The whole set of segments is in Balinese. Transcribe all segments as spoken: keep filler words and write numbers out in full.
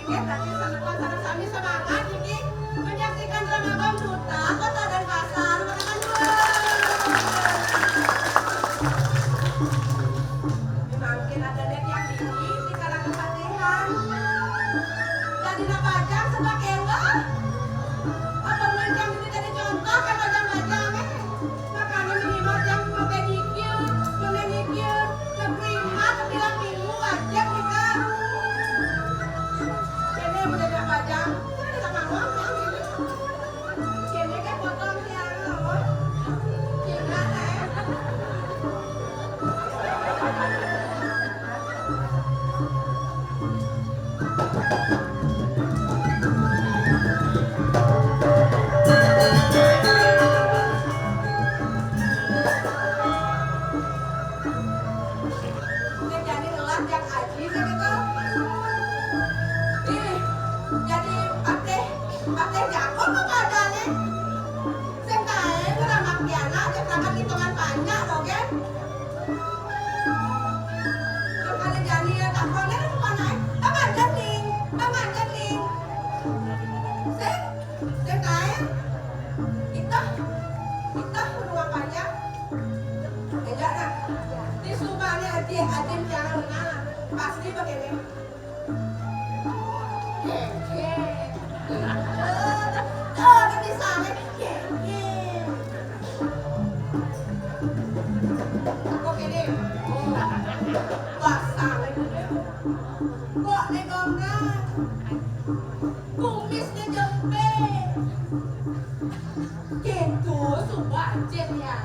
Inggih, tadi sampun sareng sami semangat niki menyaksikan drama Bambuta Kota Denpasar. Makaten, mangkin ada yang dini di kalangan latihan. Jadi napa aja sebab enggak? Apa mangkin ini jadi contoh kan bajang-bajang, eh? Makanya minimal tiang pakai nyikir, pakai nyikir, negeri emak bilang minggu wajib nikah. Ini udah berapa jam? Kita tidak mau, ya, ini. Ini kan potong tiang, loh. Gimana, eh? Ngejani ngelah jak aji segitu. Ih, jadi patih, patih jago apa keadaannya? Sing kae ngeramak piana aja keramat hitungan panjang, loh, kan? Sekali jani ya, tak konek apa naik? Bang Anjat, Ning. Bang Anjat, Ning. Sing, sing kae. Itah, itah kudu ngapanya? Enggak, nah. Di sumpahnya aja, aja jangan, nah. Pasti begini. Tuh, kan bisa, kan? Kok ini? Basah, kan? Kok ini, Gomna? Kumisnya jempe. Gitu, sumpah, Cin, ya.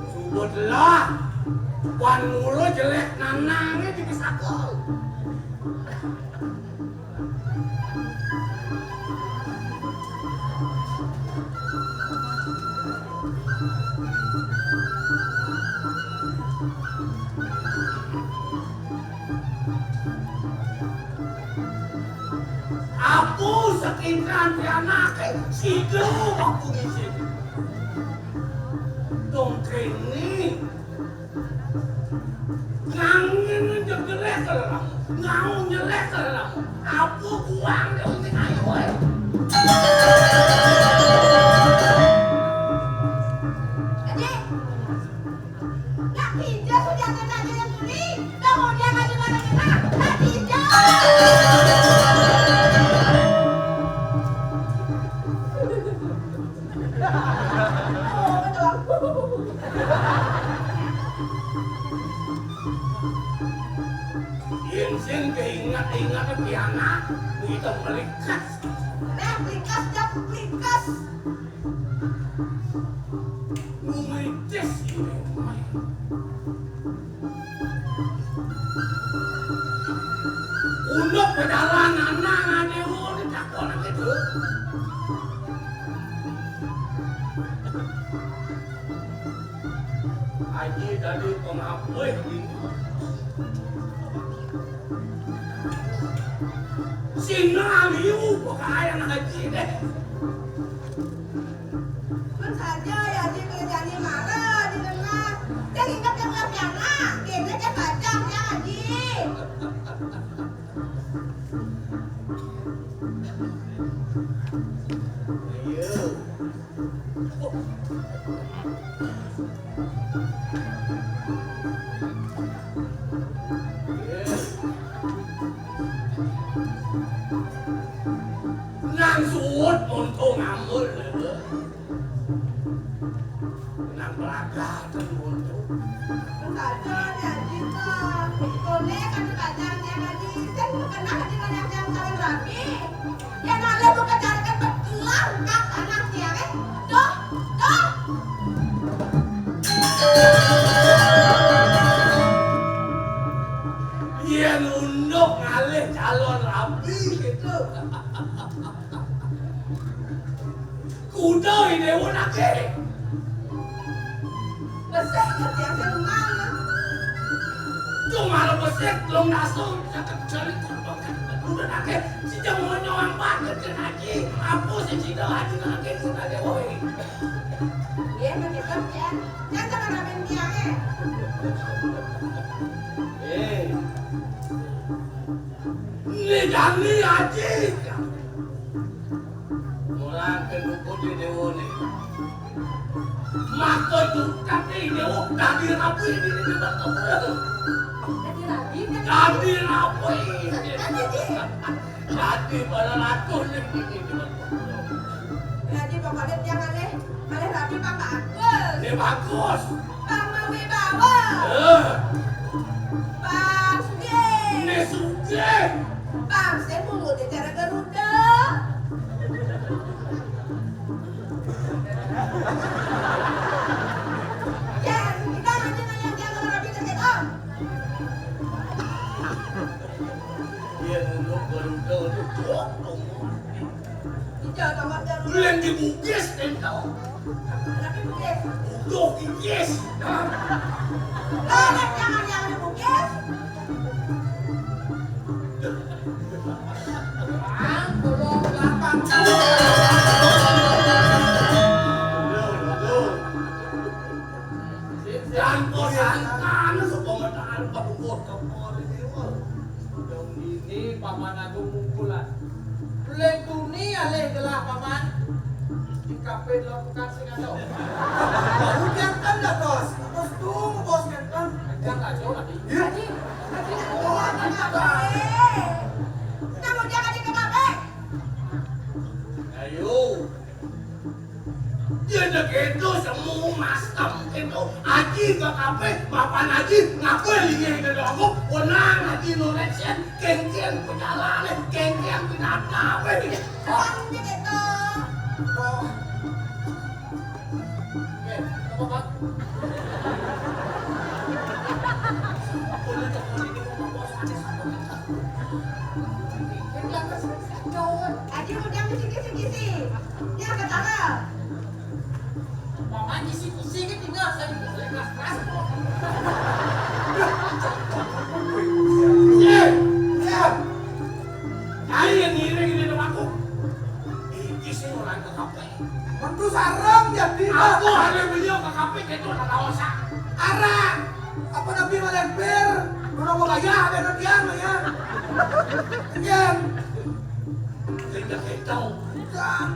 Subut lah, wan mulu jelek nanangnya di saku. Aku sekitar pianake sido aku ngisin. Dong kene. Nangin jelek lah. Ngau jelek lah. Aku buang dong ayo, eh. Aji, nak pindah sudah kena dia tuli. Dah mau dia maju mana kena? Nak pindah. Oh, betul. Insin keingat-ingat pianak, kita melikas. Nah, melikas, dah melikas. Melikas ini. Unduk pedalan anak ngadewo ditakon gitu. Aji tadi pengapuh ini. Sina liu pakaian aji deh. Kan saja ya, Ji, kerjanya marah di tengah. Saya ingat yang nggak piala, kayaknya saya baca ya, Ji. Iya. Nang suut untung ngambul lho. Nang pelagatan untung. Saja ya, Ji, Kak. Boleh kan bacanya, Ji? Kan pernah di mana yang calon rapi? Yang ada bukan carikan betulan, Kak, anak dia, eh. Duh, duh. Yen unduk ngalih calon rabi gitu. Kuda ini unake. Besar ngerti yang saya mana? Malah besik, belum nasu, cakep jari, kurban, kurban, kurban, akeh, si jamu nyawang banget, kan, Haji. Apa sih, si Haji, kan, akeh, si Haji, woi. Iya, kan, kita, ya. Jangan sama ramen tiang, eh. Eh. Ini Dani, Haji. Orang ke duku di Dewo ni. Maka tu kami Dewo dadi rapi di, di tempat kamu. Dadi rapi, kan? Dadi rapi. Dadi pada ratu ni, di, di tempat kamu. Dadi pokoknya tiang alih, alih rapi pang bagus. Ni bagus. Pang mawibawa. Eh. Pang sugih. Ni sugih. Pang sing mulutnya cara Garuda. Ya, kita nanti ngajak dia ke Rabi Terketong. Iya, duduk Garuda, duduk. Iya, tambah Garuda. Lu yang di Bugis, Tento. Tapi Bugis. Udah, Bugis. Lah, jangan yang di Bugis. Bang, tolong lapang. Dan posangkan supaya tahan padukuh kapal ini. Dong ini Paman Agung Mungkulan. Lek tuni alih gelah Paman. Di kafe dilakukan sing ada. Udah kan dah, Bos. Bos tuh, Bos kan. Jangan kacau lagi. Iya. Haji, Haji, Haji, Haji. Kamu jangan di kafe. Ayo. Dia dah gitu, semua masam gitu. Aji ke kafe, mapan Aji, ngapa dia ke aku? Wenang Aji nureksen, kengkeng pejalan, kengkeng pinata, apa ni? Kan dia gitu. Eh, apa, Pak? Aji udah kisi-kisi. Ya, kata. Paman kisi-kisi kan tinggal saya keras-keras kok. Iya. Iya. Ayo yang ngiring ini aku. Iki sih orang ke kafe. Metu sarang jadi. Aku ada beliau ke kafe itu ada kawasan. Arah. Apa nabi malah bir? Orang mau bayar ada nanti ya. Iya. Tidak tahu. Bukan.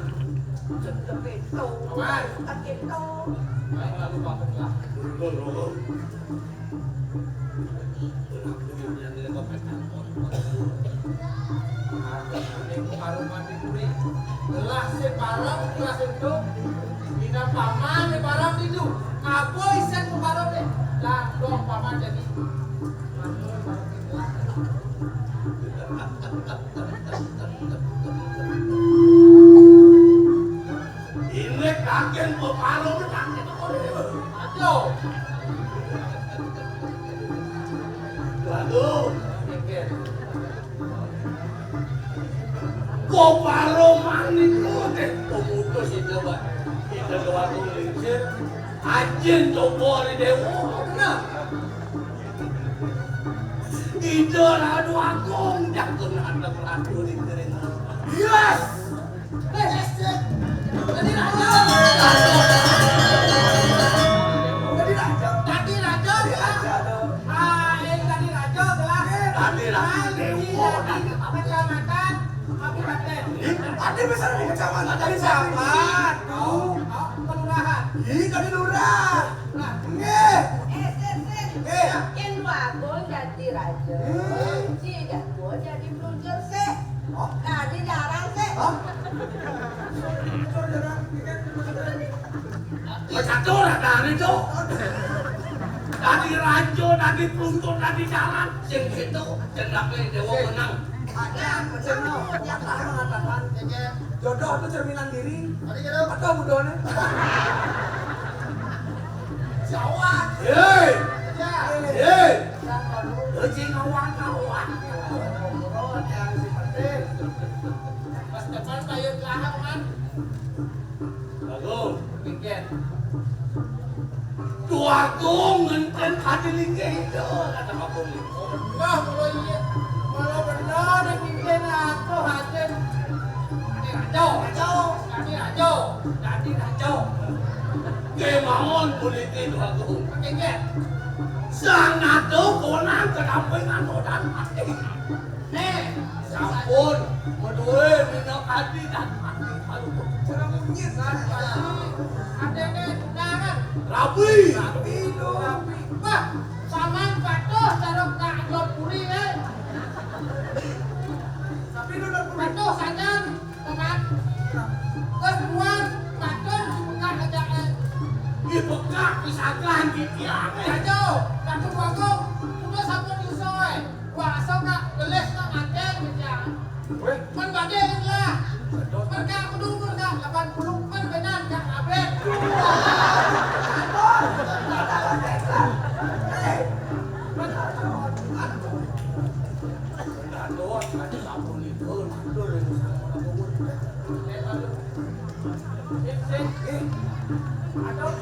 Tidak tahu. Awas. Tak tahu. Baik, lalu bangunlah. Dulu, dulu. Aku yang dia kau pegang. Aku yang kau mati kuri. Gelah separuh, gelah sentuh. Bina paman, separuh itu. Apa isen separuh ni? Lah, dong paman jadi. Ini kaget, mau paruh, kaget apa ni? Aduh. Waduh. Kaget. Kok paruh manik, kok teh pemutus itu, Pak. Kita doa lincir. Anjing coba di dewa. Benar. Ida Ratu Agung, jago anak ratu di kering. Yes! Eh, eh, eh. Tadi raja. Tadi raja. Tadi raja. Ah, eh, tadi raja, gelah. Tadi raja. Tadi kecamatan, kabupaten. Ih, tadi bisa di kecamatan, tadi siapa? Tuh, oh, kelurahan. Ih, tadi lurah. Nah, nggih. Eh, sir, sir. Nggih. Yen wago dadi raja, hmm, si jago dadi blunder sik. Oh. Dadi dalang sik. Hah? Blunder dalang, pikir blunder. Wis atur adane, Cuk. Dadi raja, dadi blunder, dadi dalang. Sing gitu, jenenge Dewa Menang. Ada, ada, yang pernah mengatakan, jodoh itu cerminan diri. Ada, ada. Ada budone. Jawab. Hei. Ya. Hei. Uji ngawang-ngawang. Pas depan kayu kelahar, Man. Bagus. Pikir. Dua Agung ngenten kadi linggih ida, kata Agung. Nah, kalau iya, kalau benar ngenten aku hadir. Kadi raja, raja, kadi raja, kadi raja. Kemauan politik Agung. Oke, oke. Sang ado konang kedampingan dan mati. Nih, sampun, beduwe minyak adi dan mati baru. Cara munyi, kan? Adene tunangan. Rabi. Rabi, do. Rabi. Wah, paman patuh cara nak dot puri, eh. Tapi lu dot puri. Patuh sajan, paman. Terus buan, patuh dibekak aja, eh. Dibekak, pisakan, titiang, eh. Ayo, patuh bagong, udah sampun iso, eh. Wah, sok, Kak, gelis, Kak, nganten, gitu ya. Weh. Men badhe lah. Men Kak kudu umur, Kak, delapan puluh, men benan, Kak, abet. Aduh, ada sampun itu, aduh, ini sama orang umur. Aduh.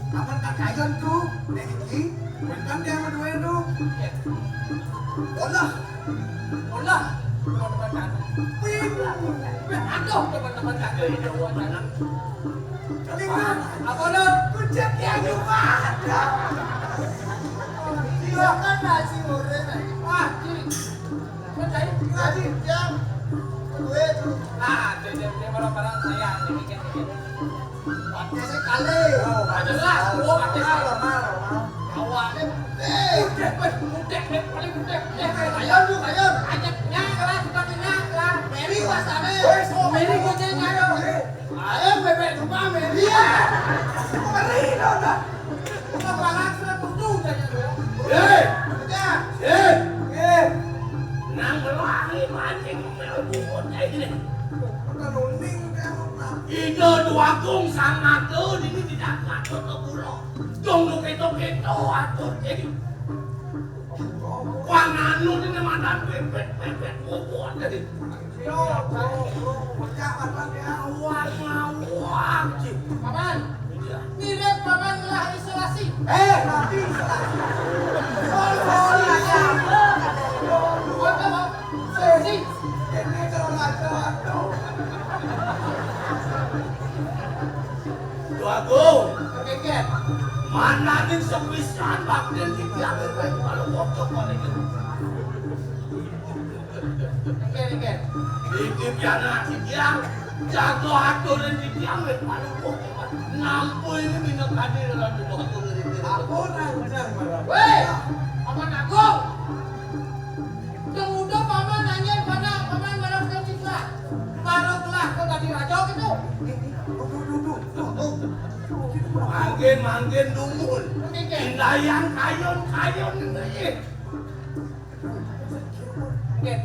Aman kakayon tu, nek iki, bukan dia berdua tu. Olah, olah, teman-teman kami. Aduh, teman-teman kami, ada buat anak. Apa lo? Kucing dia juga. Silakan nasi goreng. Ah, Percaya? Lagi, yang kedua itu. Nah, dia, dia, dia barang-barang saya, dia bikin, bikin. Pakai sekali. Oh, jelas, oh, pakai sekali. Awalnya, eh, udah, udah, udah, paling udah, udah. Ayo, lu, ayo. Ajaknya lah, kita minyak lah. Mary wasane. Oh, Mary goceng, ayo. Ayo, bebek rumah, Mary. Iya. Ngeri, dong, dah. Kepala sudah pusing saja, ya. Eh. Ya. Eh. Eh. Nang melahi mancing mel bungut kayak gini. Udah runding, udah apa? Ida Dwagung Sang Naga ini tidak ngatur ke pulau. Dong, dong, keto-keto atur, eh. Wah, nganu ini mantan pepet, pepet, bobot, jadi. Yo, yo, yo, pecah mata dia. Awak, awak, cik. Paman, iya. Mirip paman lah isolasi. Eh, nanti isolasi. Isolasi. Buat apa? Isolasi. Ini kalau ngaco, aduh. Dwagung. Keker. Mananing sepisan bakten titiang ing rek malu kocok balik. Keker, keker. Iki pianak titiang, jago aturin titiang rek malu kocok. Nampu ini minum hadir lan Dwagung ini. Aku nang bener, Bang. Weh, Paman Agung. Dong udah Paman nanya pada Paman malam kau citra. Baru telah kau tadi raja gitu. Duduk, duduk, duduk. Mangkin, mangkin dumun. Mangkin. Indayang kayun, kayun ini. Mangkin.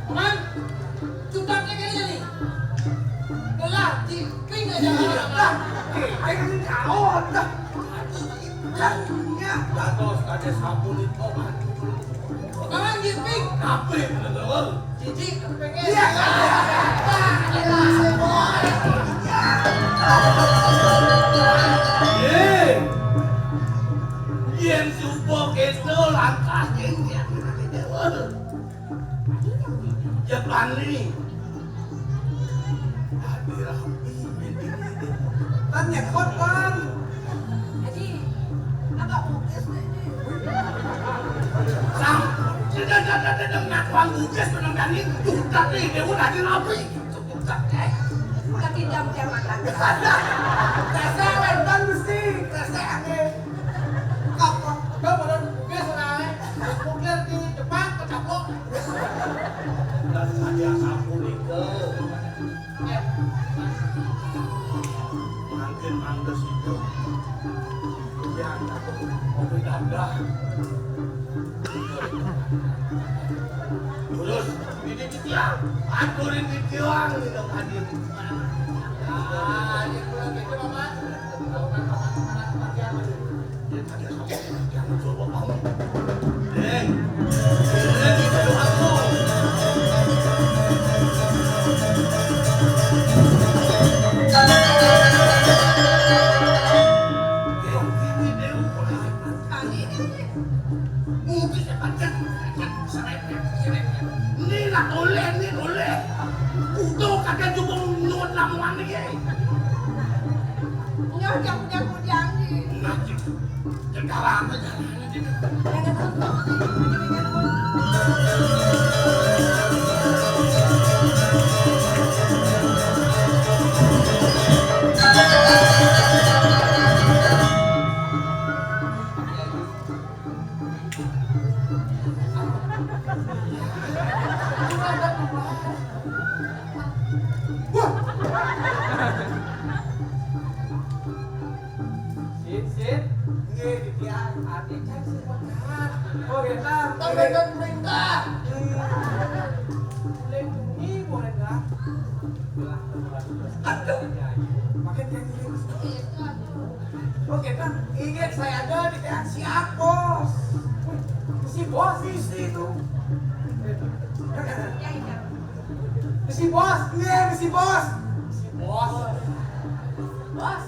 Paman, cukupnya kali ini. Gelah, ciping aja. Iya, Paman. Lah, ayo ini jauh, dah. Kan, ya, dah, terus ada sabun itu, Paman. Paman, ciping. Apa yang bener? Cici, pengen. Iya, iya. Yen suba kena langkah yen ya bani. Adi rapi. Kan nyekot, Bang. Haji, agak bugis nih, Ji. Sam, tidak, tidak, tidak, tidak, ngakuan bugis, penampilan ini, tuh, tapi dia udah adi rapi. Udah tidak, dia makan. Rasa, Bang, mesti. Rasa angin. Kapok. Udah, badan bugis, udah. Mungkin di depan, kecaplok. Dan saya sapu nika. Mangkin mangdes itu. Yang aku kopi dadah. Terus, ini titiang. Aturin titiang, ini hadir. Ah, ini pulang gitu, Paman. Tahu kan, Paman, Paman, Paman, Paman. Dia tadi sama yang coba mau. Boleh. Kudu kagak jubung nyuwun ramuan iki. Nyoh, jangan-jangan janji. Nah, cik. Jangan lama, jangan lama, cik. Jangan terus, Bang. Wah. Sip, sip. Nggih, titiang. Ati cai sing megat. Oh, nggih, Kang. Tambahkan perintah. Hmm. Lindungi, boleh, Kang? Belah, belah, belah. Aduh. Makin kayak gini. Oke, Kang. Ini saya ada di T H siap, Bos. Wih, si Bos, si itu. Si Bos, iya, si Bos. Si Bos. Bos.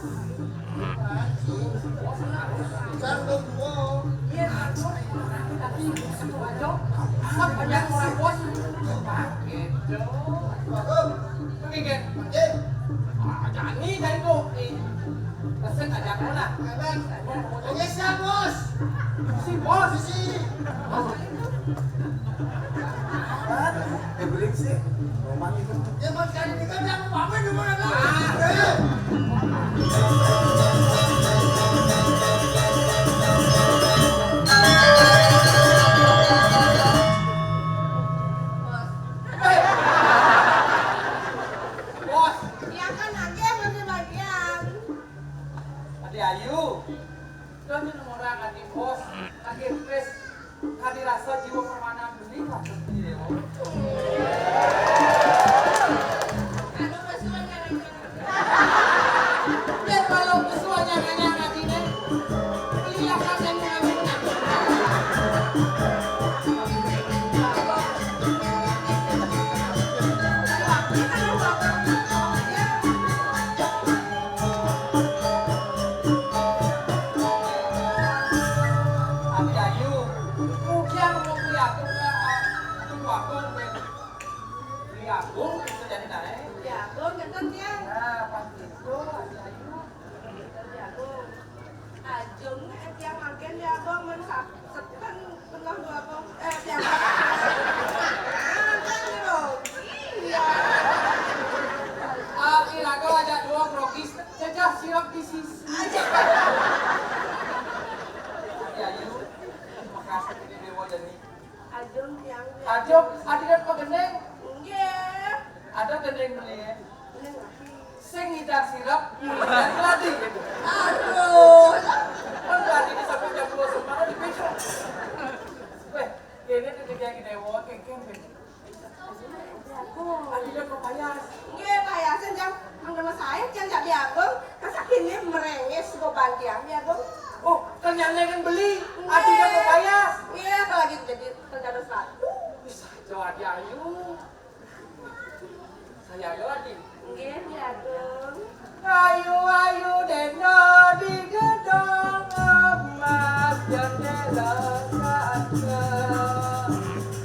Kan dong, Bos. Iya, Bos. Tapi Bos itu aja. Kan banyak orang, Bos. Gitu. Oke, Gen. Oke. Ah, jangan nih, jangan tuh. Nih. Pesen aja aku lah. Oke, siap, Bos. Si Bos. Si. Eh, beling sih. Roman itu. Ya, Bos, kan ini kan yang pamit di mana, Bos? Ah. Eh. Bos. Bos. Ya kan, lagi masih bagian. Adi Ayu. Dadi nemorang adi Bos, lagi pes, kadi rasa jiwa permana beli patut di dewa. Aduh, pesuanya nanya. Dan kalau pesuanya nanya adi deh, beli akan yang nanya. Adi Ayu, ujar mau beli aku ke, ah, aku aku, beli aku, bisa jadi naik. Beli aku, ngeten, Tiang. Nah, pas itu, Adi Ayu. Beli aku. Ajeng, eh, Tiang makin ya, Abang, men sak-, seken. Pernah gua apa? Eh, siapa? Kan grogi. Iya. Ah, iraga ada dua grogi. Cecah sirap di sisi. Aja. Ya, yuk. Makasih, ini dewa jadi. Ajeng, Tiang. Ajeng, adidan pagendeng. Nggih. Ada gendeng beli ya. Gendeng apa? Sing ngidang sirep, ngidang gladi. Aduh. Kan gladi ini sampai jam dua semalam di Pecok. Weh, ini tuh dia gede wong, kengkeng, kengkeng. Aduh, dia kok payas. Nggih, payasan, Jang. Angger mas saya, Jang, jak diagung. Masa kini merengis, kok bantian diagung? Oh, kenyangnya kan beli. Aduh, dia kok payas. Nggih, apalagi jadi terjadi sesuatu. Bisa aja, Adi Ayu. Saya aja lagi. Nggih, Adi Agung. Ayu-ayu deno di gedong emas, jendela kaca.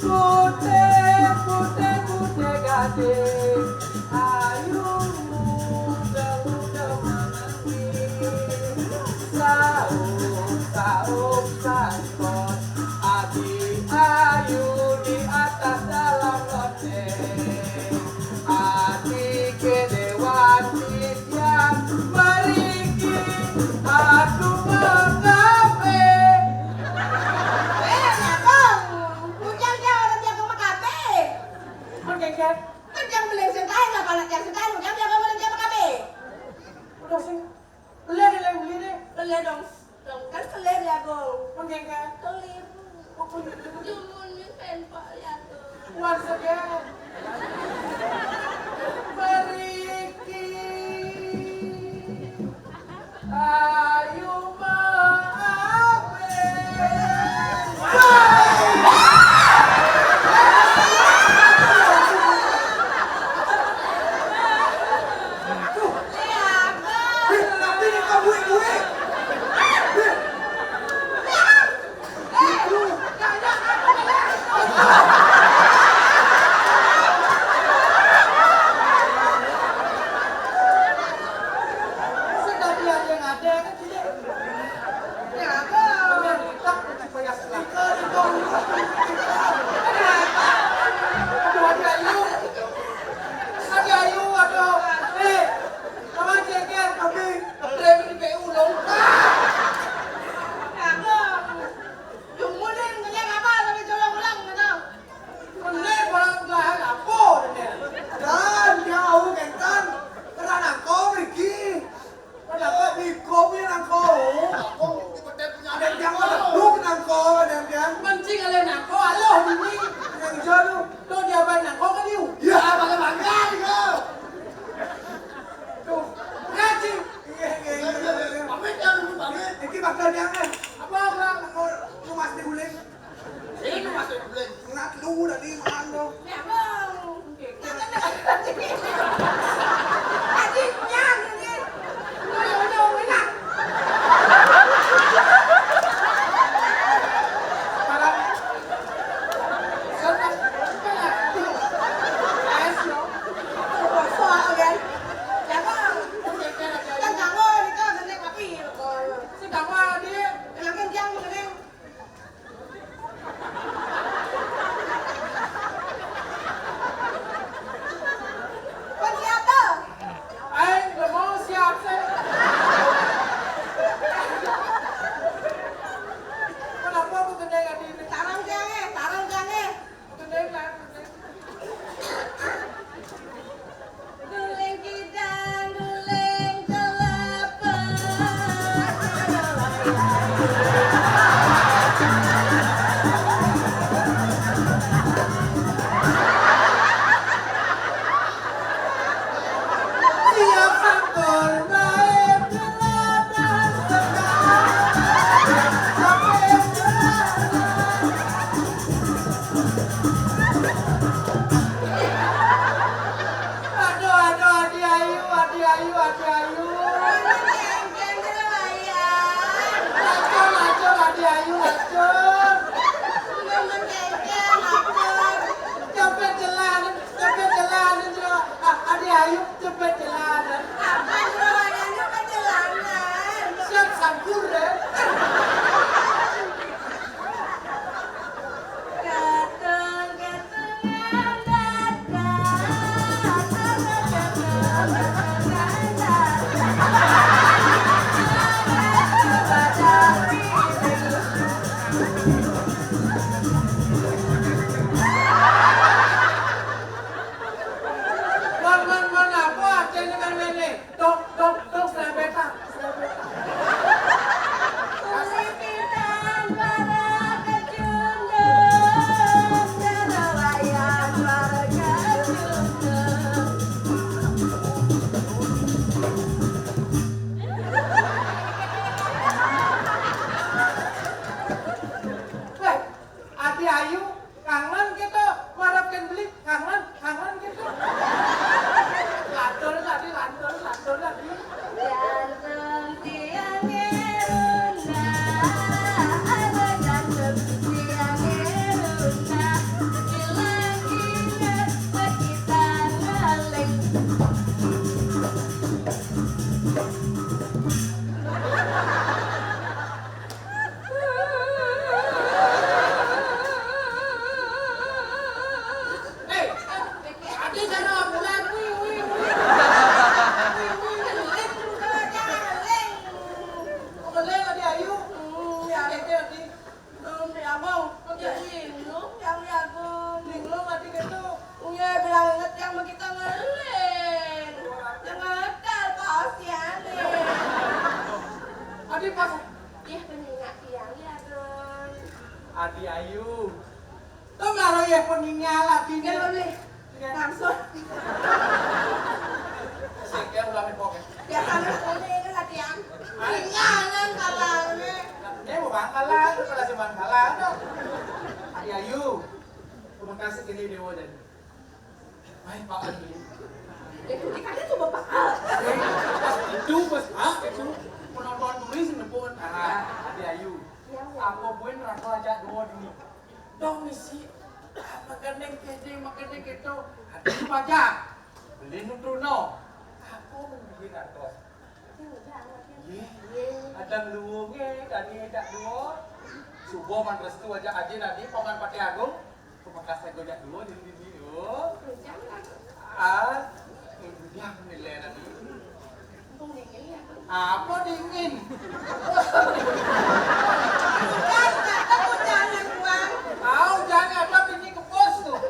Putih, putih, putih gading. Ayu muda, muda menangis. Saung, saung, sangkot. Adi Ayu di atas dalam loteng. Adi kedewati yang meriki. Aku mengape. Eh, Abang. Ujang dia orang dia ke Mekabe. Oke, Kat. Kan yang beli sentai lah, kalau yang sentai, ujang dia orang dia Mekabe. Udah sih. Beli ada yang beli deh. Beli dong. Dong, kan kelir ya, Gong. Oke, Kat. Kelir. Jumun min pen Pak ya tuh. Once again. Periki. Ayu maafe. Aji nyang ini. Udah, udah, udah. Parah. Soal, soal, kan? Jangan. Kan kamu ini kan nenek papi, loh. Si kamu, Adi. Kenapa dia mengenai Pun siap tuh. Aing udah mau siap sih. Kenapa aku gede gak di tarang jange, tarang jange. Aku gede lah. Guling kidang, guling kelapa. Siap sambut baik geladan sekarang. Sampai geladan. Aduh, aduh, Adi Ayu, Adi Ayu, Adi Ayu. Lacur, lacur, Adi Ayu, lacur. Cepet jalan, cepet jalan, Adi Ayu, cepet jalan. Apa jalan? Siap sangkur, ya. Mon, mon, mon, apa artinya kan ini? Dok, dok, dok, serebetan, serebetan. Kulipitan para kecundung, darawayan para kecundung. Weh, Adi Ayu, kangen kita, marapkan beli, kangen, kangen kita. Lantur tadi, lantur, lantur tadi. Jantung tiang ngerunda, ada jantung tiang ngerunda, kilang-kilang kita ngaling. Hei, Adi sana bulan, wih, wih, wih. Wih, wih, wih. Jangan leng. Kok leng, Adi Ayu? Hmm, ya, Adi, Adi. Belum diabang, pakai linglung yang diagung. Linglung, Adi, gitu. Iya, bilang inget yang begitu ngeleng. Yang ngetel, Pak Osiane. Adi, pas. Iya, penyinga tiang, ya, Gung. Adi Ayu. Tuh, malah ya, penyinga, Adi. Ya, boleh. Iya. Langsung. Sik, ya, ulangi pokoknya. Ya, sampai pokoknya ini latihan. Ayo. Tinggalan kalangnya. Ini mau bangkalan, kalau cuma kalah, tuh. Adi Ayu. Terima kasih, gini, Dewa, dan. Baik, Pak Adi. Ya, tadi kan itu Bapak. Eh, pas itu, pas, ah, itu. Penonton tulis, nepun. Ah, Adi Ayu. Ya, ya. Apa buin rasa aja dua dulu. Dong isi, ah, makan deng kede, makan deng keto, ada pajak. Beli nutrono. Aku mungkin atos. Iya, ada luwunge, kami tak dua. Subuh man restu aja aja nanti, Paman Patih Agung. Kepakas saya gojak dua di sini, yo. Ah, yang nilai nanti. Apa dingin? Hujan, kata hujan, Bang. Ah, hujan, ada bini kepos tuh.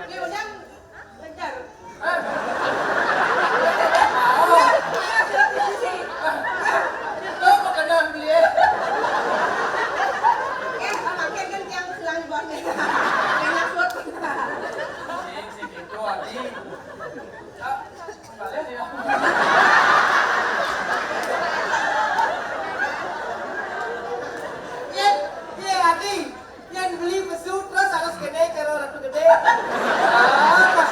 Ini hujan, kejar. Eh. Iya, iya, iya, iya. Itu apa kena beli, eh? Eh, sama kan yang silang di bawahnya. Enak banget. Sing, sing itu, Adi. Ah, kembali aja. Iya, iya, Adi. Yang beli pesu terus harus gede, karo ratu gede. Ah, pas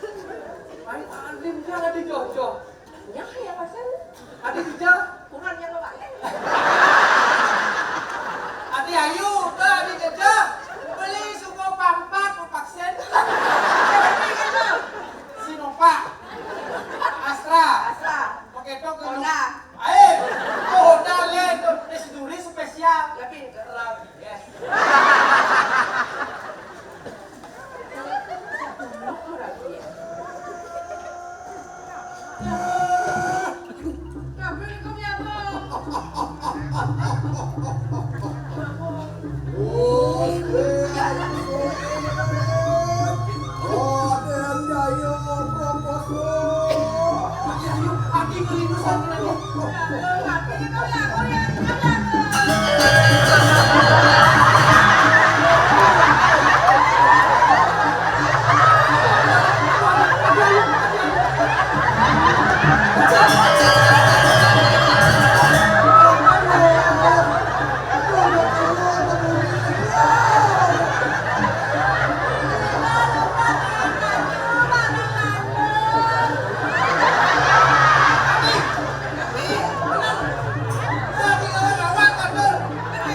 Ai, alim dia adi jojo. Nyah ya pasal. Adi kerja. Kurang yang lo balik. Adi ayu, dah adi kerja. Beli semua pampat, vaksin. Sinovac. Astra. Astra. Pakai tok dulu. Honda. Air. Oh, Honda lain tu. Dia sendiri spesial. Lebih. Yes.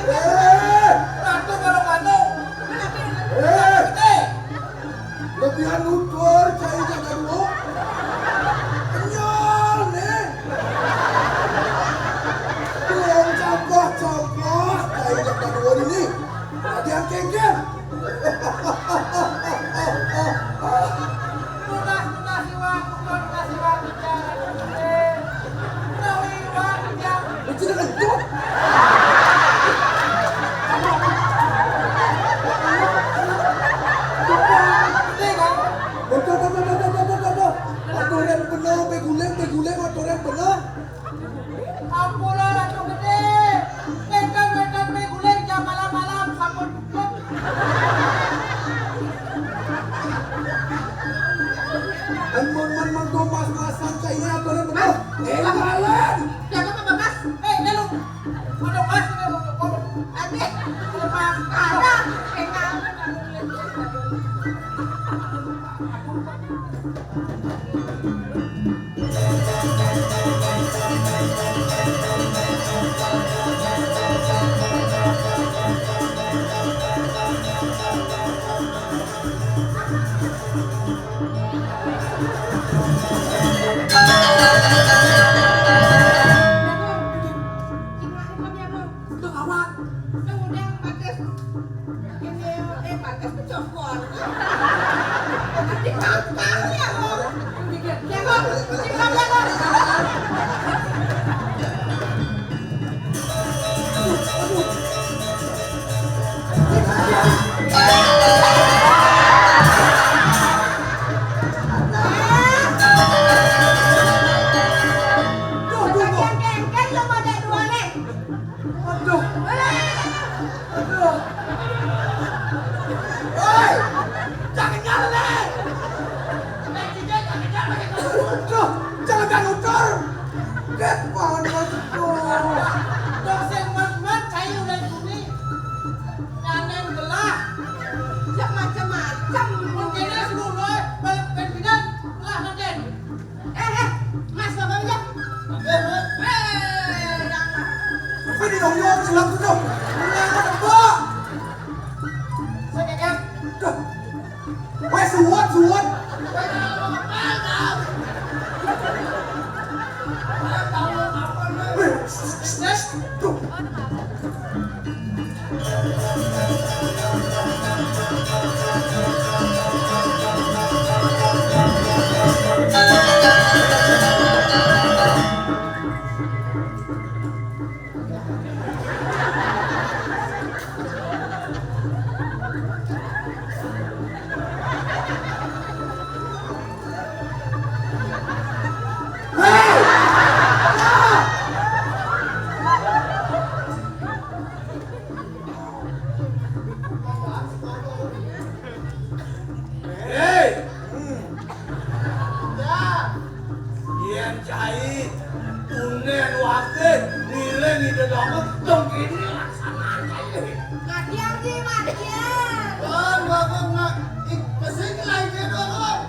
Eh, Ratu kalau mano. Eh, lebihan nutur cai jaga dua. Kenyal nih. Belum campur-campur cai jaga dua ini. Latihan kengkeng. Tunas, tunas, Iwan. Tunas, tunas, Iwan. Tunas, Iwan. Itu dengan itu. Betul, betul, betul, betul, betul, betul. Aturan benar, beguling, beguling, aturan benar. Ampura Ratu Gedé. Wénten-wénten mé guling jam malam-malam sampun tutup. Mun, mun, mun, mun, tuh mas-masan cainé aturan bener. Éh, jalan. Jaga apa, Mas? Éh, ini lu. Udah pas ini lu. Ada. Udah pas. Ada. Éh, Gawat. Ini, eh, pantes kecokol. Nanti gampang ya, Bang. Ya, Bang. Cekap ya, Bang. Aduh, aduh, aduh. Bagian kengkeng lo mau jadi dua nih. Aduh. Aduh. Hei, jangan nyala. Aduh, jangan, jangan ucur. Ket banget tuh. Dosen man-man cair dari bumi. Nanen gelah. Ya macam-macam. Mungkin seluruh balik pimpinan gelah nanen. Eh, eh, Mas, Bapak aja. Eh, eh. Eh, yang Apa di dong, dong, silap tuh, dong. Bener, Pak. Saya kaget. Duh. Weh, suwet, suwet. Weh, duh. Hei! Hmm. Ya. Yén cai tunen wakil ngiling ide dongeng dong kini laksanaan cai. Matiang di matiang. Bang, bang, bang, nak. Ih, kesini lagi dong, bang.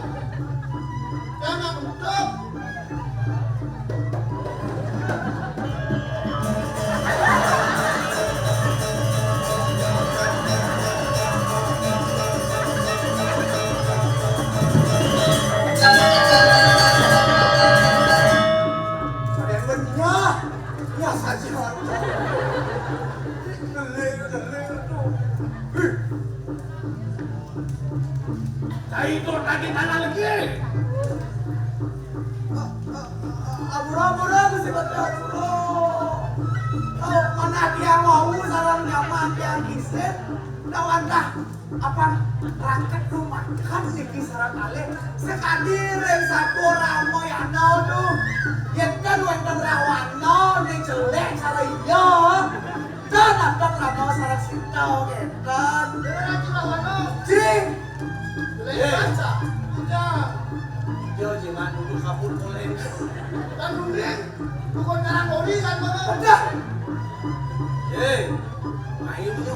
Ampura, ampura, Gusti Patih, ampura. Mana tiang wau sareng nyaman tiang kisit, tawantah apan raket rumakan niki sareng kalih. Sakadi ring satua ramayana tuh, yén kan wénten Rawana né jelék sareng iya, tan dateng Rama sareng Sita kénten. Jing. Jelék. Iya, jimat dulu kabur boleh. Kan dulu. Bukan ngarang ori kan, Bang? Udah. Eh, ayo dulu.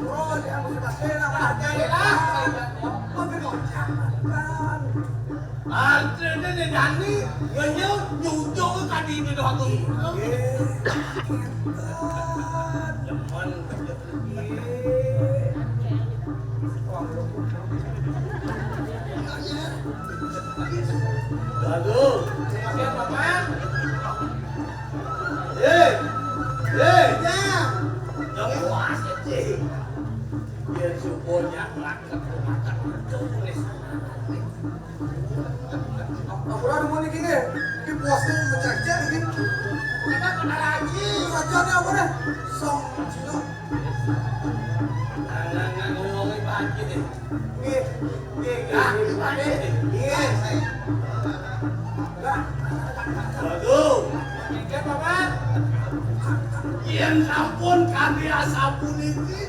Oh, dia mesti pakai lah, pakai lah. Pakai kocak, Bang. Artinya nih, Dani, ngenyel, nyucuk ke kaki ini doang tuh. Iya. Demen. Lalu. Hei. Hei. Jangan puas, cing. Biar syukurnya makan, makan, makan. Ampura dumun niki nggih. Iki bosku ngecek-cek iki. Kenapa kena lagi? Raja ne apa ne? Sang Cina. Nang, nang, nang, ngomongin Pak Haji nih. Nggih, nggih, nggih, nggih, Pak Haji. Nggih. Waduh. Nggih, Paman. Yen sampun kami asapuniki.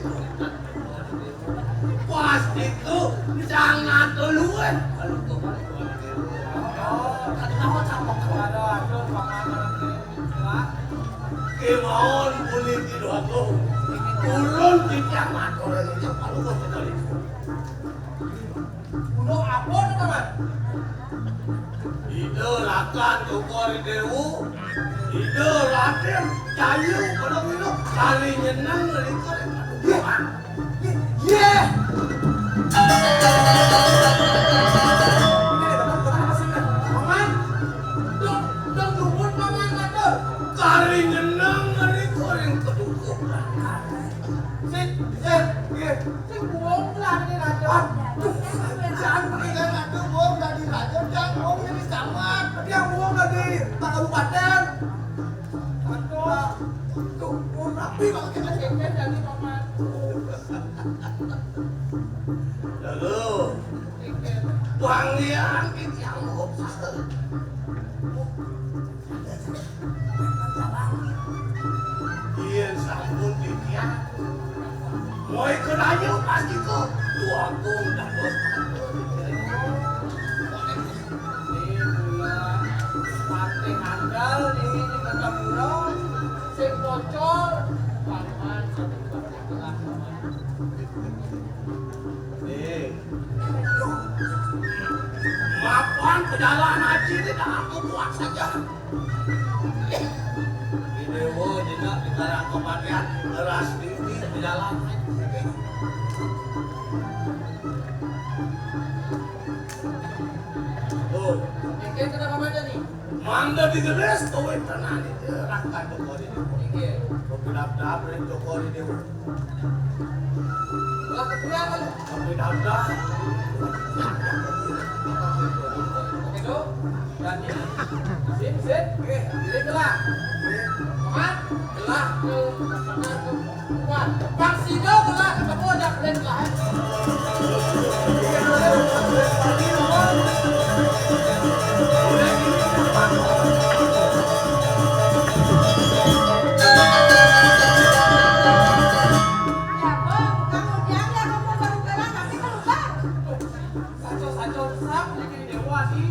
Pas itu sangat luwih. Kemawon puniki doaku. Turun titiang matur ing Paluh Kedari. Gunung apa to, Paman? Ida Rakan Cokor Dewa, Ida Raden Cayu Padamino, kari nyeneng rika ring padukuhan. Yéh. Paman, dong, dong dumun, Paman, matur. Kari nyeneng rika ring padukuhan. Sik, sik, nggih. Sing buung lah di raja. Aduh, jangan. Kan aduh, buung dari raja, jangan buung dari camat. Dia buung dari Pak Kabupaten. Aduh, tuh, buung rapi kalau kita kengken dari paman. Lalu, wangian kita mau. Yén sampun titiang, moy kedayu pas iku, duagung dados. Patih andal niki di Martapura, sing pocol, paman, sing pocol. Nih. Mapan pejalan haji ini dah aku buat saja. Di Dewa juga di Karang Kematian, leras di, di pejalan haji. Tuh. Ini kenapa mana nih? Mangda digelis kawéntenan ida Rakan Cokor Dewa. Inggih. Bapidabdab ring Cokor Dewa. Lah, keprian kan? Bapidabdab. Oke, Dok. Jadi, sip, sip. Oke, jadi gelah. Mat, gelah ke, ke, ke, Wan, Pak Sido telah ketemu aja keren lah. Ya, Bang, kamu jangan ya, kamu baru bilang, tapi keluar. Saco-saco sap, bikin dewa di,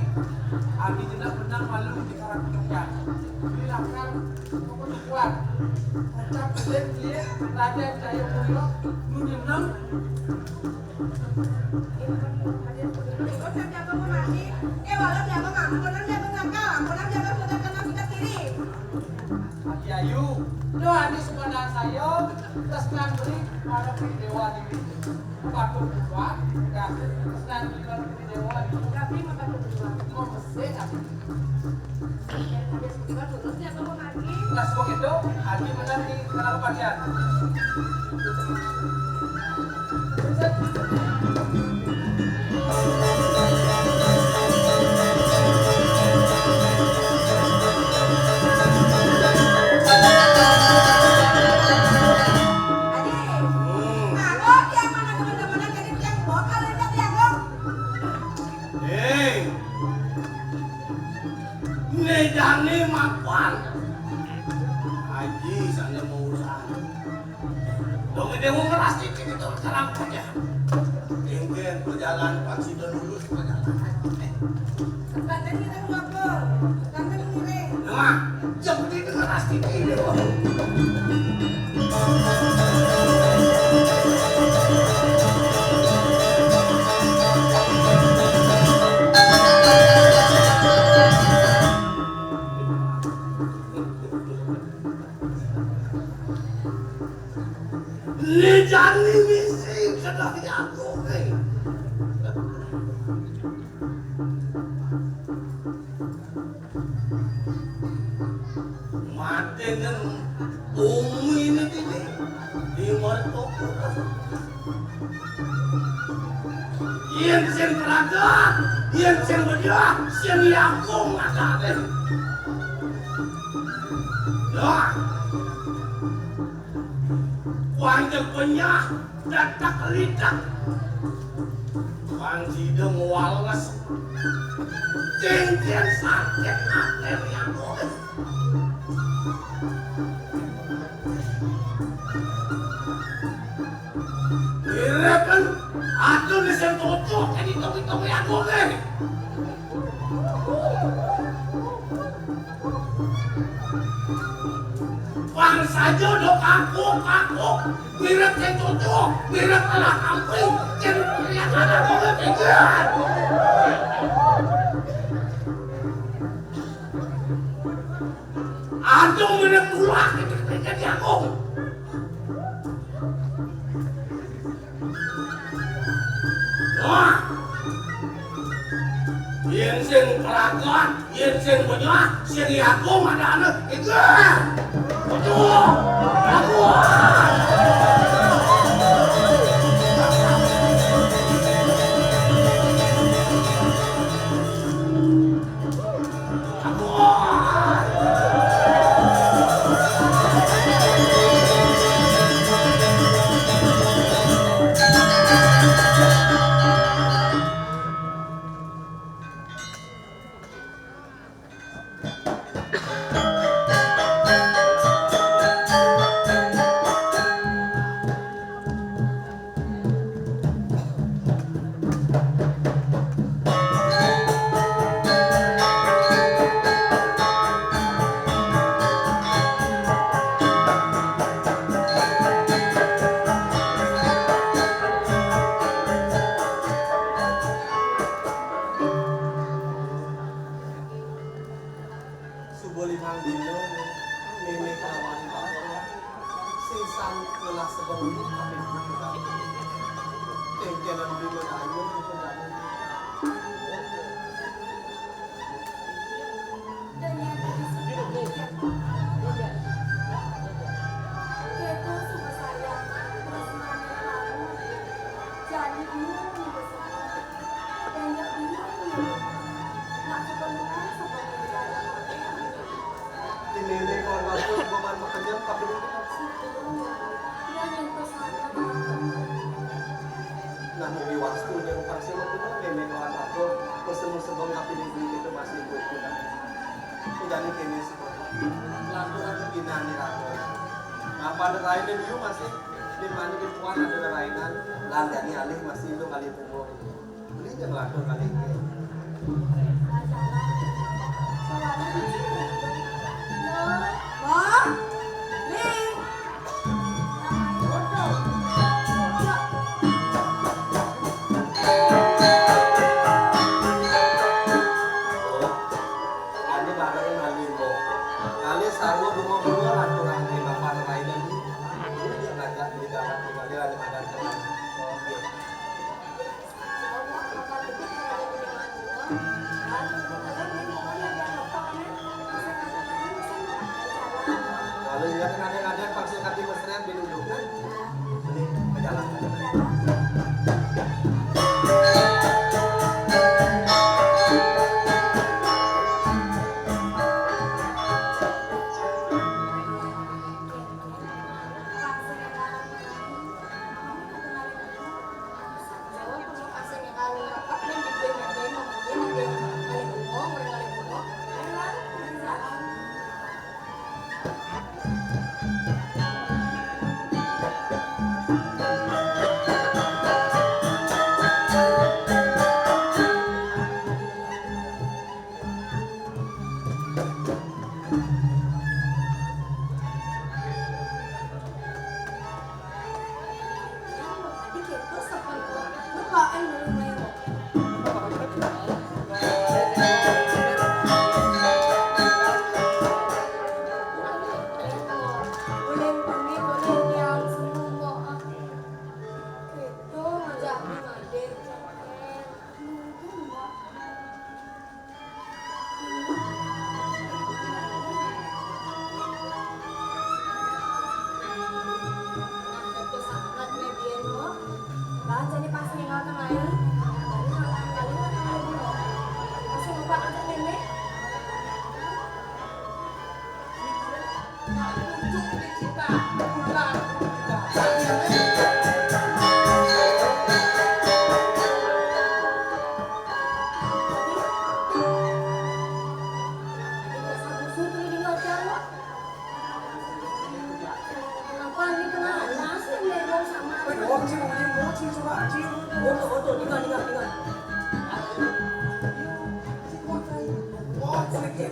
adi jenak benang malu di karang. Di lakar. Kuat. Ucap sing cilik, Radén Jayamulya, nu nyeneng. Terus yang jago memaki, eh, walau jago ngampun, jago ngakal, ampun jago sudah kena sikat kiri. Adi ayu, duh, adi sumandang saya, tresnan beli, para dewa diri. Patuh kuat, kasih, tresnan beli, para dewa diri. Tapi mah patuh kuat. Mau mesih, tapi Nah, seperti itu, Haji menang di Tanah Kepastian. Jani mapan. Haji sana mau urusan. Dong dia mau ngeras titik itu sekarang aja. Ingin berjalan pasti udah lulus berjalan. Sebentar kita mau apa? Sebentar ini. Nah, jam ini ngeras titik ini. Ni jani misi kedah jago, eh. Mati nang bumi ini kini di mertoku. Yen sing praga, yen sing bedah, sing yakum ada deh. Nah, panjang penyah, datak lidak. Panjideng wales. Cincin sakit hati yakum. Mirip kan? Aduh, nih sing cocok, jadi tongi-tongi aku nih. Bang saja udah kaku, kaku. Mirip sing cocok, mirip anak kampung. Jadi kelihatan aku nih, pinggir. Aduh, mirip ulah, jadi aku. Wah. Yen sing pelakuan, yen sing bocah, sing yakum ada anu, itu. Betul. Pelakuan. Suba limang dina, mémé kalawan bapak, sing sami ngelah sebeng kaping pitulas. Kéngkénan dina ayu, Di mémé kawan bagus, beban makenyem, tapi nah, mung diwastu jeung pangsil mah kudu mémé kawan bagus, pesen sebeng tapi di duit itu masih buat kita. Jani kéné sebeng. Lanturan inani raga. Nah, pada lain di masih di mana di puan ada lainan, lan jani alih masih itu kali punggung. Beli jeung lantur kali ini. Wah, Ling. Anu bareng ngalih, Mbok. Ngalih sarua bunga-bunga aturan di bapak lain lagi. Ini dia ngajak beli dalam tinggal dia ada makan teman. Oke.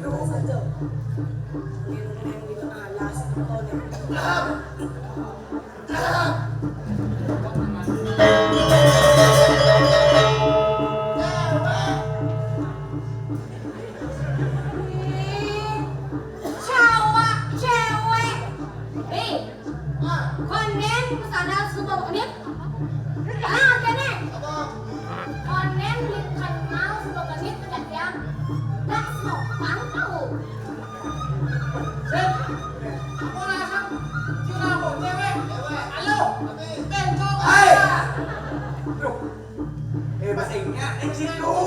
Saja. Neng di tengah alas, motor neng. Ih, cowok, cewek. Eh, konden ku sadar suba bekenit. Ah, kene. Konden dikenal suba bekenit ke jatian. Dak sopan kau. Sip. Apa alasan? Cina apa? Cewek? Cewek. Halo. Bengkok. Hai. Duh. Eh, bahasa Inggrisnya, eh, situ.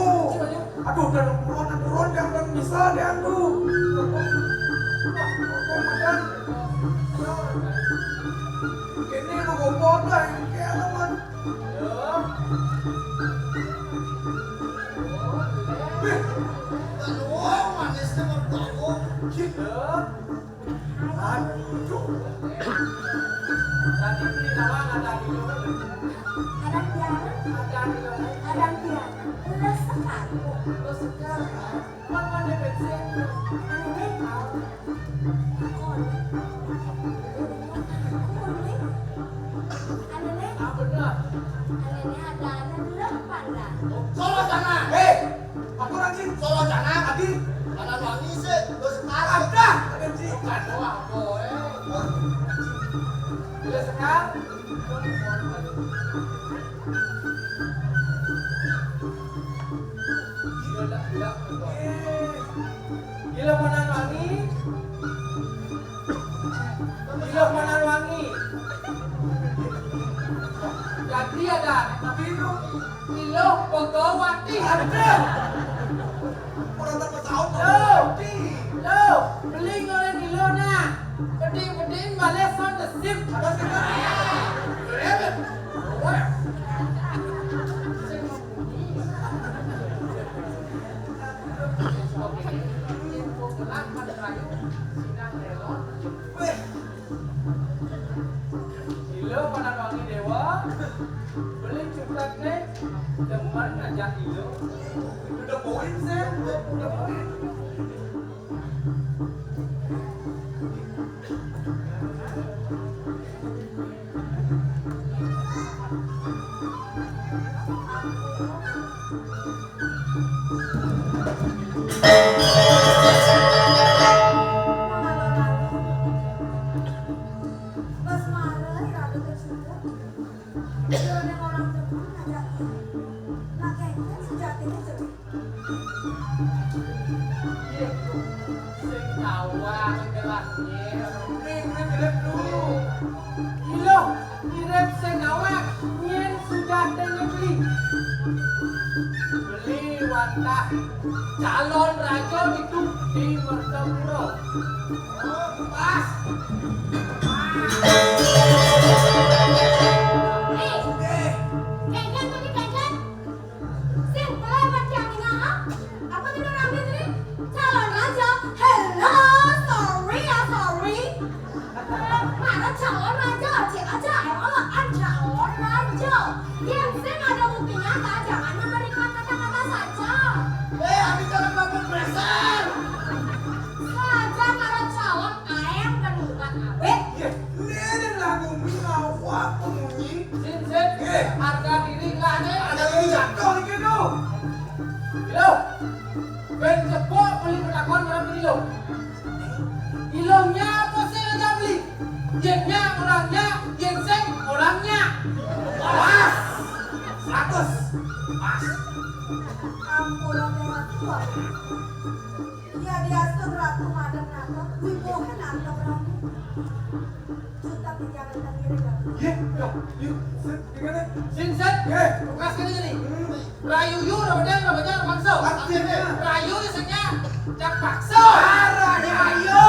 Aduh, udah turun, turun, yang belum bisa, dia tuh. Wah, kok makan? Ini lu gombal lah, yang kayak apa, Man? Wih, lu manisnya mertonggo. Gitu. Aduh. Tadi beli nawang ada di luar. Ada tiang. Ada di luar. Ada tiang. Udah sekarang. Udah sekarang. Mana ada bensin? Anu nih. Aku nih. Aku nih. Anu nih. Ah, benar. Anu nih ada, ada delapan dah. Kalau sana. Hei! Aku rajin. Solo Canak. Adi. Mana wangi sih? Lo sekarang. Ada. Ada sih. Bukan doang, boy. Lo sekarang. Gila, gila. Gila mana wangi? Gila mana wangi? Jadi ada anak biru. Iluh Pegawati. Ada. Orang tak pesawat. Lo, lo, beli goreng iluh nah. Peding-peding balik sound the sip. Ada sih. Weh. Ilo pada wangi dewa, beli cukrat nih, demen aja ilo. Udah poin sih, udah poin. Pas marah, ya, aku tersuruh. Dia orang depan ngajakin. Nah, kayaknya sejatinya jelek. Sing tawang gelasnya. Nih, gue jelek dulu. Ilo, mirip sing awak, nyen sudah tanya beli. Beli wantah calon raja itu di Mertapura. Oh, pas. Eh, eh, Kencan tadi, Kencan. Sing, pelai macam ini, ha? Apa tidak rame tadi? Calon raja. Hello, sorry ya, sorry. Mana calon raja? Cik aja, ayo Allah, calon raja. Yang sing ada bukti nyata, jangan memberikan kata-kata saja. Eh, habis calon bapak beresan. Saja kalau calon ayam dan bukan awet. Iya, ini ada lagu ini, awak pemunyi. Sin, sin. Eh. Harga diri nggak ada. Ada ini jatuh di kene. Ilo. Ben cepok beli penakon orang beli lo. Ilongnya apa sih aja beli? Jennya orangnya, yen sing orangnya. Pas. Seratus. Pas. Ampun, Ratu. Ya, diastun Ratu madeng nangkep, wibuhe nangkep Ratu. Juta pikiran tengiring Ratu. Ye, yo, yuk, set, gimana? Sin, set. Ye. Tugas kene nih. Hmm. Rayu yu, rabedang, rabedang, pakso. Artinya? Rayu isanya, jak pakso. Arah, ya, ayo.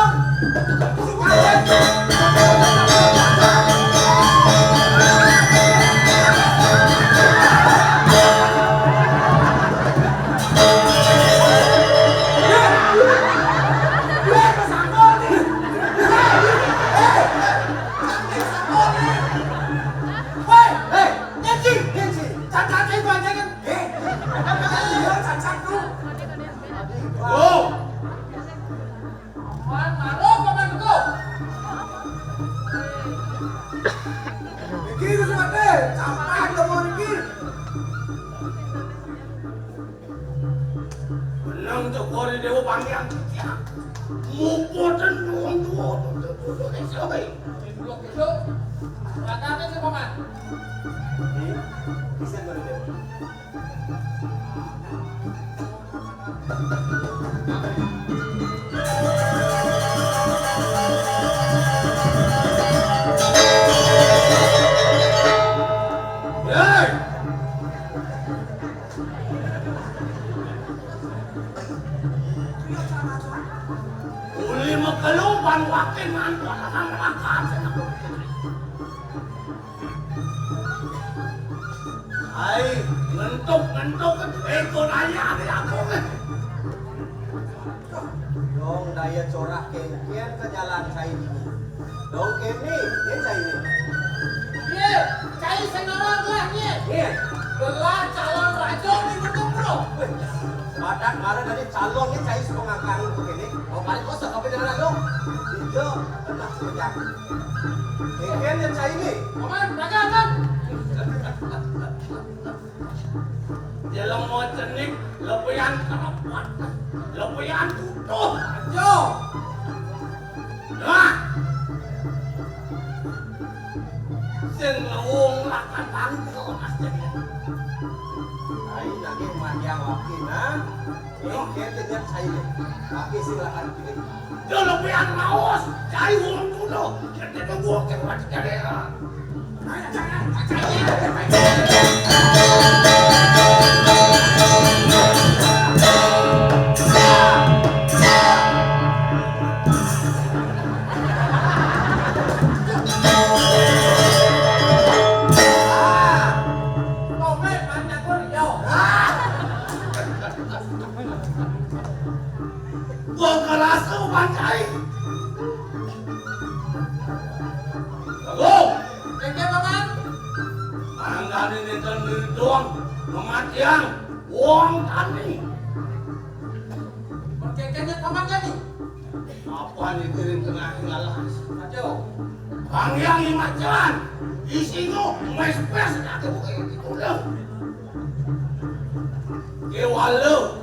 Untuk kori dewa panggilan kita. Mupoten wong tua, tua, tua, tua, tua, tua, tua. Blok itu. Ratakan sih, Paman. Ini, bisa baru dewa. Hei! Uli mekeluban wakin mantu anak rakan. Ai, ngentuk-ngentuk itu eko daya di aku. Dong daya corah kengkian ke jalan cai ini. Dong kene, ini cai ini. Iya, cai sing ngawal gelah, iya. Iya. Gelah calon raja di Gunung Bro. Wih, badak marah tadi calon ini cai suka ngakang begini. Mau balik kosong apa jalan lo? Ijo, tenang, sejak. Kengkian yang cai ini. Paman, raga, Paman. Jelema cenik, lebihan kerepot, lebihan utuh. Yo. Nah. Sing ngewung lakan bangku. Ai, lagi manjang wakil, nah. Yo, kita nyat saya. Wakil silakan pilih. Yo, lebihan raos, cai wong kuno. Kita tunggu wakil mati jadi. Gua kerasa pancai. Bagus. Kengke, Paman. Mangkane dinten diri doang kematian wong tani. Perkengkenya Paman kan nih? Apa nih diri tengah ngalas? Aduh. Bang yang imacan, isinya mes-mes aku itu udah. Kewala.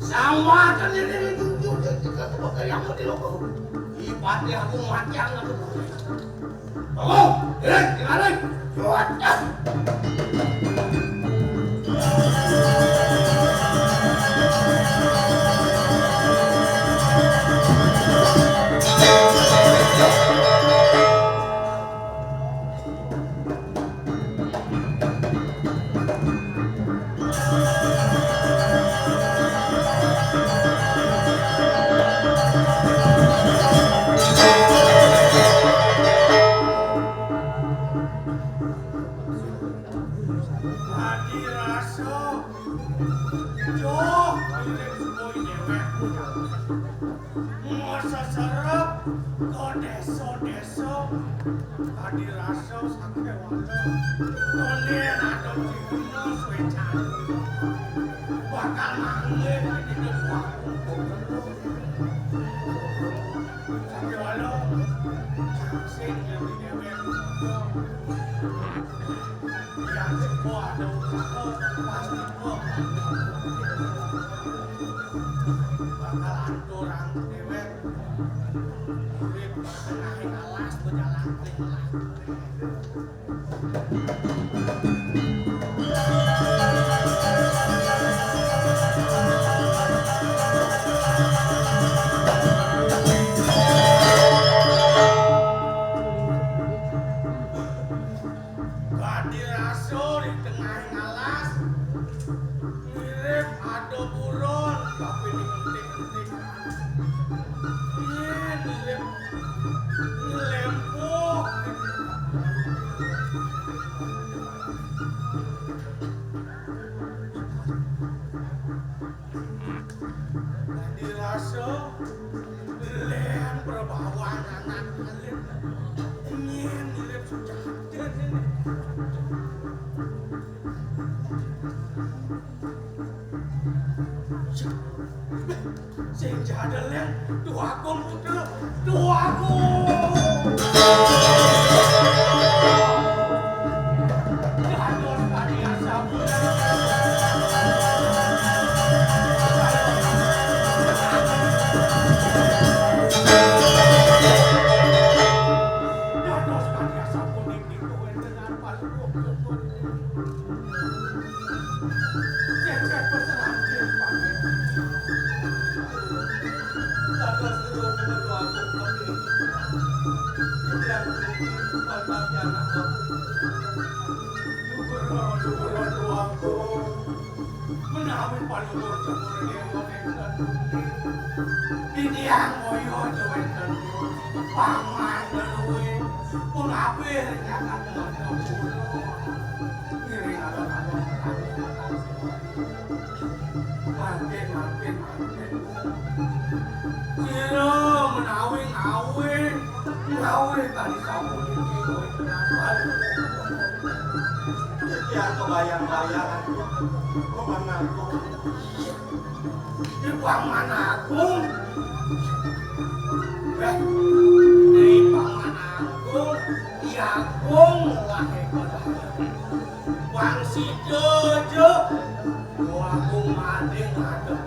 Sama kan ini duduk di kita tuh bakal yang mau diloko. Ipatnya aku mati yang aku. Tolong, eh, kemarin. Kuat. Adi rasa joh mirip semua dewek. Masa serep ke desa-desa. Adi rasa sakit wala. Tone ada cina suwe cari. Bakal manggil di desa. Sakit wala. Sing yang dewek. Yang semua ada usaha pasti kok. Bakal aturang dewek. Duit tengah alas berjalan. Kadi rasa di tengah alas, mirip ada buron, tapi dikentik-kentik. Iya, mirip ngelempoh. Dirasa lén prabawaan anak alit. Nyén mirip Sujanten ini. Sing jadel lén Dwagung putra. Dwagung. Dados pariasa putra. Amin panutur cemur dewa wonten. Titiang moyo wonten. Paman keluwe. Pengabih nyakan nonton. Ngiring alon-alon. Mangkin, mangkin, mangkin. Sira menawi ngawe, ngawe tadi sampun iki kowe kenapa? Iki aku bayang-bayang aku. Kok mana aku? Di Paman Agung. Eh, di Paman Agung. Di Agung lah hebat. Wang sida aja. Wah, aku mati ngadep.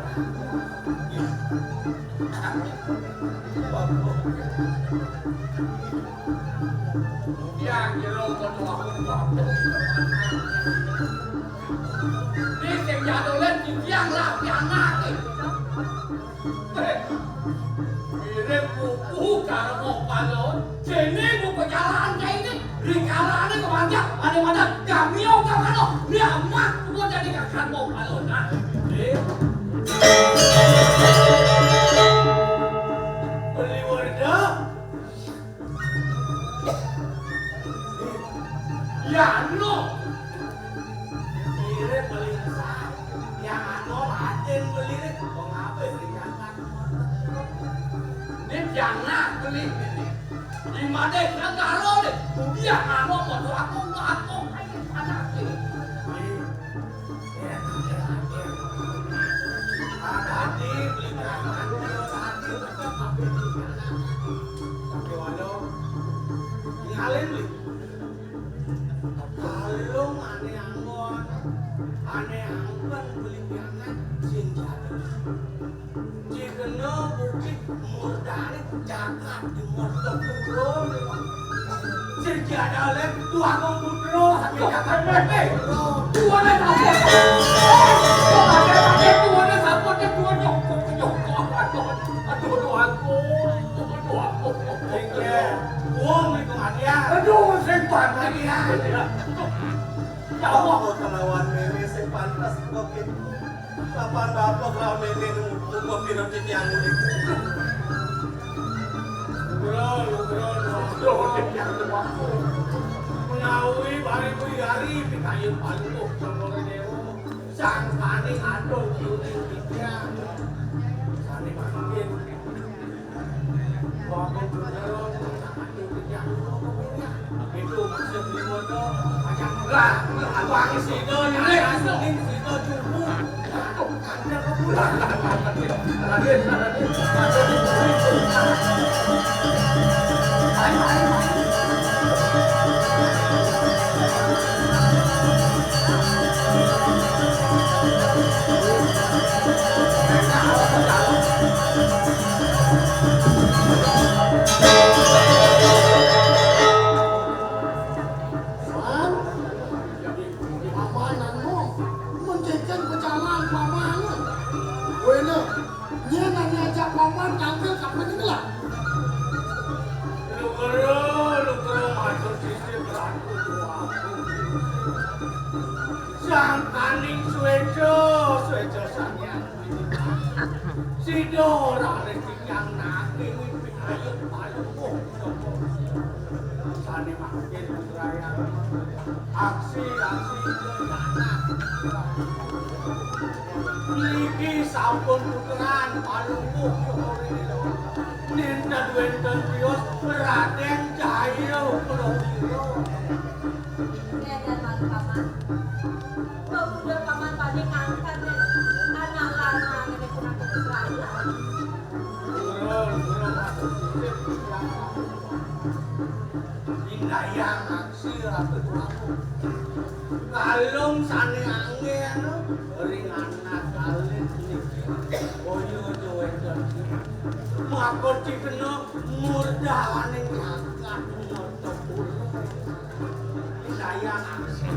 Ya, kira kono aku kuwatir. Iki sing jadolen titiang lah pianake. Mirip pupu karma palon. Dene buku jalan kae iki. Rikalane kemanjak, ane mandan, kami ongkar kano. Niamat, buku jadi kakan mau palon. Nah, eh. Beli Werda. Ya, no. Mirip beli. Ya, no, Raden beli. Kok ngapain beli? Ning jangah beli. Di made negara deh. Budi anu padha aku aku anak iki. Hati-hati beli. Tapi waduh. Ngalin beli. Kalung ane anggon. Ane anggon beli pianak sing jatuh. Jigena bukit murdane jagat di Martapura. Sing diadale Tuagung Putra saking jagat Martapura. Tuane sampun. Tuane sampun, tuane nyokok, nyokok. Aduh, aduh, aduh, aku. Aduh, aku. Wong iku mati ya. Aduh, sing pantes ya. Ya Allah, kelawan meme sing pantes kok. Kapan bapak lawan nenek nunggu pira titiang udik. Lugro, lugro, lugro. Menawi bareng kuwi hari pitayen paluh Cokor Dewa. Sang paning adoh kiuning titiang. Sane mangkin. Paman anu mencecen pecalang paman. Wena, nyen ane ajak paman tampil kapan ini lah? Lugero, lugero, matur sisip ratu tuaku. Sang kaning sueco, sueco sang yang sida ora rezeki yang nake. Ayo, ayo, oh, sane mangkin raya. Aksi, aksi, anak. Niki sampun puteran Palungguh Cokor Dewa. Ninten wenten prios Raden Cahya Prawira. Ngeten mawon, Paman. Pemuda Paman badhe ngangkat anak lanang niki punika putra. Indayang aksi Ratu Prabu. Kalung sane anggen ring anak alit niki. Boyo jowe. Makon cikena murdaning jagat murda. Indayang aksi.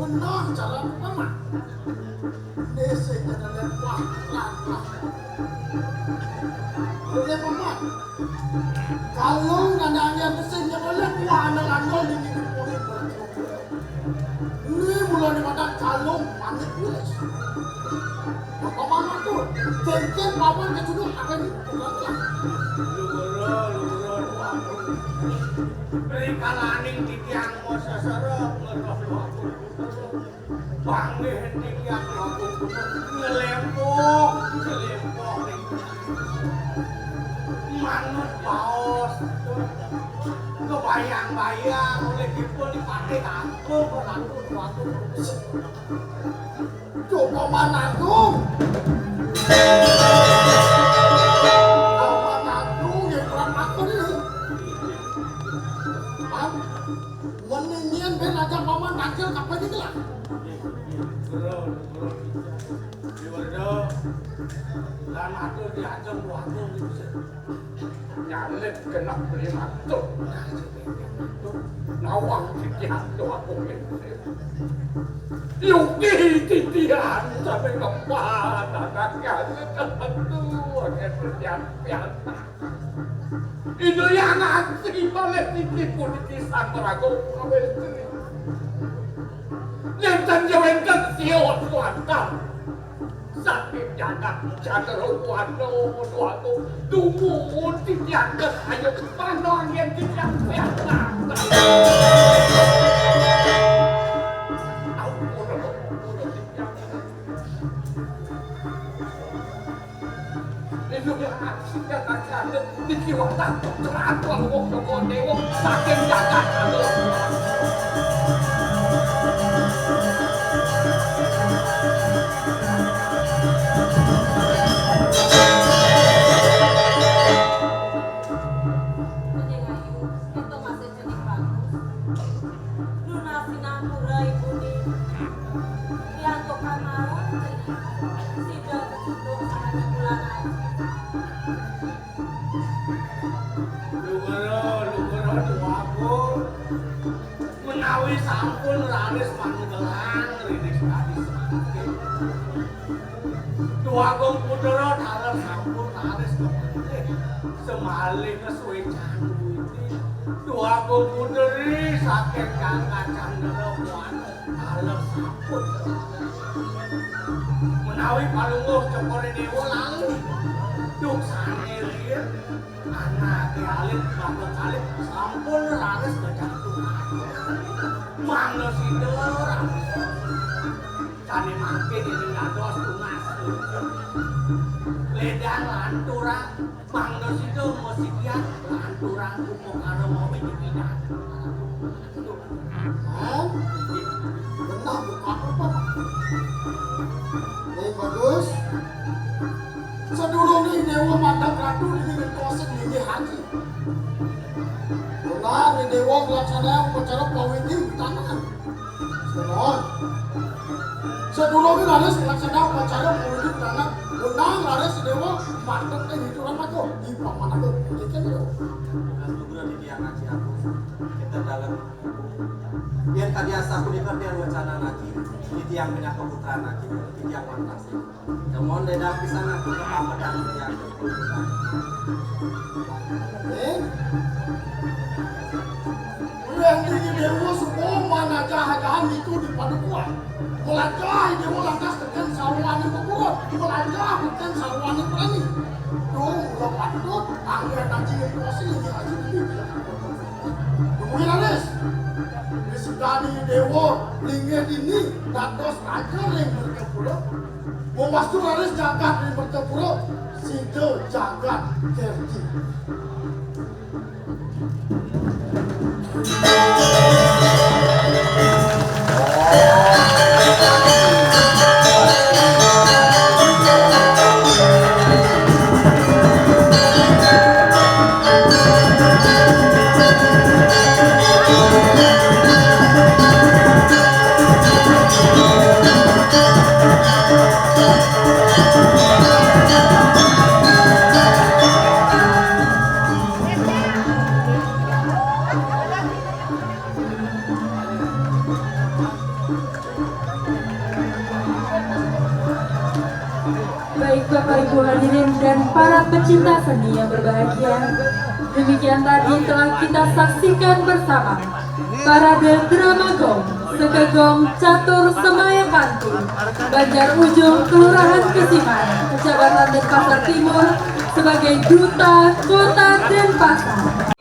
Nah, cara paman. Desa kita lihat wah, lah, lah. Oleh paman. Kalau nanya-nanya desa kita lihat wah, anak-anak di gigi kulit. Ini mulai pada kalung panik wilis. Apa mana tuh? Cengkeh paman kecuduk apa ini? Bukan lah. Lugoro, lugoro, dua puluh. Beri kalaning titiang mau seserep, ngeroh dua puluh. Panggih titiang dua puluh. Ngelempok, ngelempok. Manut baos. Kebayang-bayang oleh kita dipatih aku, berlaku dua puluh. Coba mananggung. Coba mananggung yang kurang aku nih. Am, mendingan ben aja paman tangkil kapan ini lah. Bro, bro. Di Werdo, lan atur diancam warga gitu. Nyalit genah beli matuk. Nawang titiang doa kuwi. Yuki titiang sampai ngepah, anak yang ketentu, hanya titiang pian. Ida yang asli oleh titi puniki Sang Prabu Kawéstri. Nénten ya wénten sios wantah. Saking jagat Candra Wana Wana dumun titiang ayo panang yén titiang pian. Ampun, ampun, titiang. Niki wonten celaka wong Joko Dewa saking jagat. Ning bagus. Lunasi nampura ibune. Riantuk kamaron, sida kecunduk sareng bulan aji. Lugara, lugara, Déwagung. Menawi sampun raris mangelang rining kadi semangke. Déwagung Putra taler sampun raris kepetik semalih kesuécan witi. Déwagung Putri saking Gangga Candra Buana taler sampun. Menawi palungguh Cokor I Déwa lali, duh sané riin, anaké alit, bapak alit, sampun raris kejatuhan. Mangda sida raris. Sané mangkin ing dados tunas. Ledang lanturang, mangda sida masikian lanturang upakara mawi dipidan. Hah? Genah buka apa? Ning bagus. Sadurunge Déwa madhep ratu niki ngentosin nggih haji. Genah Déwa nglaksanakake upacara pawiti tanah. Semohon. Sadurunge raris nglaksanakake upacara pawiti tanah, genah raris Déwa madhep ing hituran maka. Di paman aku, iki lho. Bukan nugroh di tiang aji aku. Kita dalam Yén kadi asah punika tiang wacana naji, titiang pinaka putra naji, titiang wantasi. Kemon ledang pisan aku kepamedang tiang. Eh? Wéh, iki Déwa sepuh manajah-ajahan niku di padukuhan. Melajah Déwa lantas teken sawaning pepurun, melajah teken sawaning prani. Duh, kula patut, angger naji ngekosi ini aja. Dumugi raris. Wisidani Déwa linggih dini dados raja ring Mertapura. Mawastu raris jagat ring Mertapura, sida jagat kerti. Hadirin dan para pecinta seni yang berbahagia, demikian tadi telah kita saksikan bersama parade drama gong, Sekegong Catur Semaya Kanti, Banjar Ujung, Kelurahan Kesiman, Kecamatan Denpasar Timur, sebagai Duta Kota Denpasar.